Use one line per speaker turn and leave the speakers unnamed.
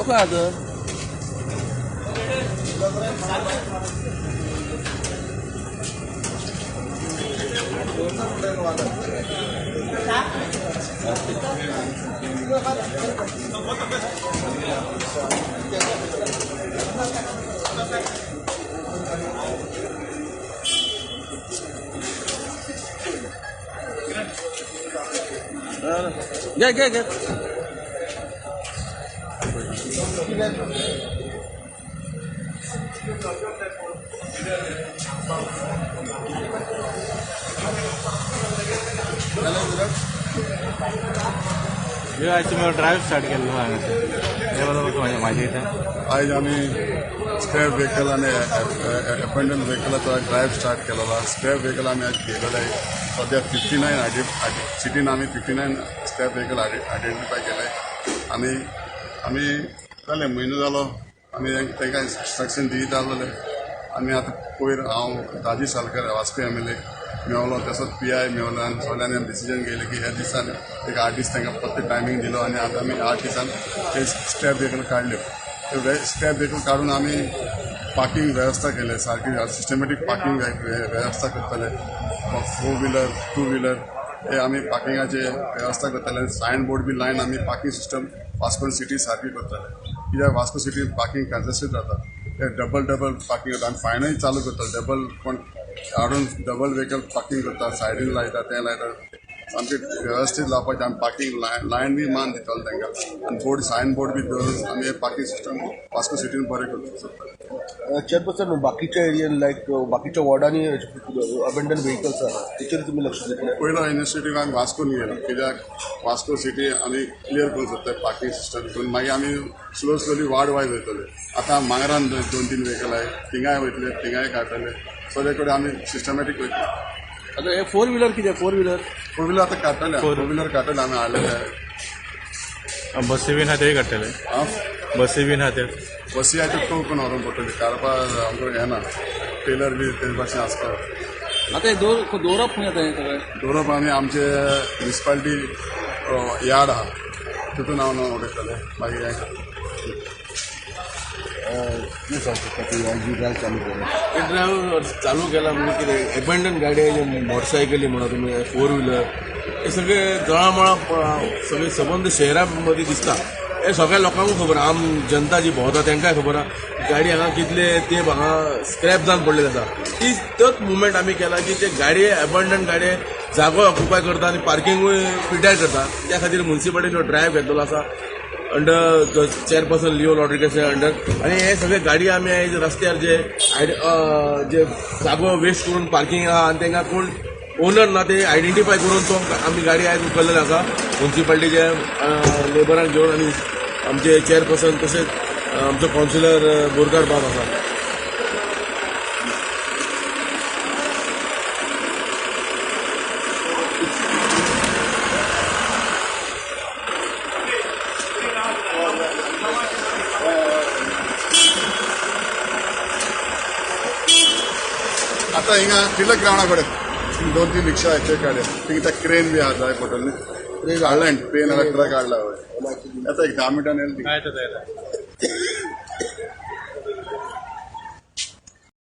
खंय आहा? घे घे घे. आयज तुमी ड्रायव्ह स्टार्ट केल्लो हांगासर, हे बरोबर म्हाजे इथं
आयज आमी स्क्रॅप व्हेकल आनी एबंडन व्हेकलाचो ड्रायव्ह स्टार्ट केलेलो. स्क्रॅप व्हेकल आमी आज घेतलेले. सद्या 59 सिटीन आमी 59 स्क्रॅप व्हेकल आयडेंटिफाय केले आनी आमी जाले म्हयनो जालो आमी तांकां इन्स्ट्रक्शन दित आसलेले. आनी आतां पयर हांव Daji Salkar Vasco M L A मेवलो, तसोच पी I मेवलो आनी सगळ्यांनी डिसिजन घेयलें की ह्या दिसान एक 8 दीस तांकां परते टायमींग दिलो आनी आतां आमी 8 दिसान ते स्क्रॅप व्हेकल काडल्यो. ते स्क्रॅप व्हेकल काडून आमी पार्किंग वेवस्था केले, सारकी सिस्टमॅटीक पार्किंग वेवस्था करतले. 4 व्हिलर 2 व्हिलर हे आमी पार्किंगाचे वेवस्था करतले. आनी सायन बोर्ड बी लायन आमी पार्किंग सिस्टम वास्को सिटी सारकी करतले. कित्याक वास्को सिटीन पार्किंग कंजस्टेड जाता, ते डबल डबल पार्किंग जाता. आनी फायनूय चालू करतले, डबल कोण हाडून डबल व्हेकल पार्किंग करता, सायडीन लायता, तें लायता, सामकें वेवस्थीत लावपाचें. आमी पार्किंग लायन बी मान दितले तांकां आनी बोर्ड सायन बोर्ड बी दवरून आमी हे पार्किंग सिस्टम वास्को सिटीन बरें करतले सोदता.
चेअरपर्सन, बाकीच्या एरियन लायक बाकीच्या वॉर्डांनी अबेंडन व्हेकल्स आहा तेचेर तुमी लक्ष दितले?
पयलो इनिशिएटीव आमी वास्कोन घेयला, कित्याक वास्को सिटी आमी क्लियर करूंक सोदता पार्किंग सिस्टम करून. मागीर आमी स्लो स्लोली वार्ड वायज वयतले. आतां मांगरान 2-3 व्हेकल आहाय, थिंगाय वयतले, थिंगाय काडटले. सगळे कडेन आमी सिस्टमॅटीक वयतले.
आतां हे 4 व्हिलर कितें? 4 व्हिलर
4 व्हिलर आतां काडटले, 4 व्हिलर काडटले आमी हाडलेले.
बसी बीन आहा तेय काडटले? बसी बीन आहा ते?
बसी आहा त्यो टो करून व्हरूंक पडटली, काडपाक आमकां येना. टेलर बी ते भाशेन आसता.
आतां हें दवरप खंय आतां हें सगळें?
दवरप आमी आमचे म्युनिसिपालिटी यार्ड आहा तितून हांव उडयतले. मागीर हें
कितें सांगू शकता तूं ड्रायव्ह चालू केला?
हे ड्रायव्ह चालू केला म्हणजे कितें, एबंडन गाडये, मोटरसायकली म्हणा तुमी, 4 व्हिलर, हे सगळे जळामळा सगळे सबंद शहरा मदीं दिसता. हे सगळ्या लोकांक खबर, आम जनता जी भोंवता तांकांय खबर आहा गाडी हांगा कितले तेंप हांगा स्क्रॅप जावन पडलेले आसा. ती तोच मुवमेंट आमी केला की ते गाडये एबंडन गाडये जागो ऑक्युपाय करता आनी पार्किंगूय पिड्ड्यार करता. त्या खातीर म्युनिसिपालिटीन हो ड्रायव्ह घेतलेलो आसा under the chairperson Leo Rodrigues under. आनी हे सगळे गाडी आमी आयज रस्त्यार जे जे जागो वेस्ट करून पार्किंग आहा आनी तांकां कोण ओनर ना ते आयडेंटिफाय करून तो आमी गाडी आयज उखल्लेले आसा म्युनिसिपालिटीचे लेबरांक घेवन आनी आमचे चेअरपर्सन तशेंच आमचो कावन्सिलर बोरकार बाब आसा.
आतां हिंगा टिलक ग्रावंडा कडेन 2-3 रिक्षा हाचे काडले. थिंगा त्या क्रेन बी आहा जाय पडटलें न्ही, हाडलें क्रेन आहा, ट्रक हाडला. आतां एक 10 मिनटान येयली.
येता.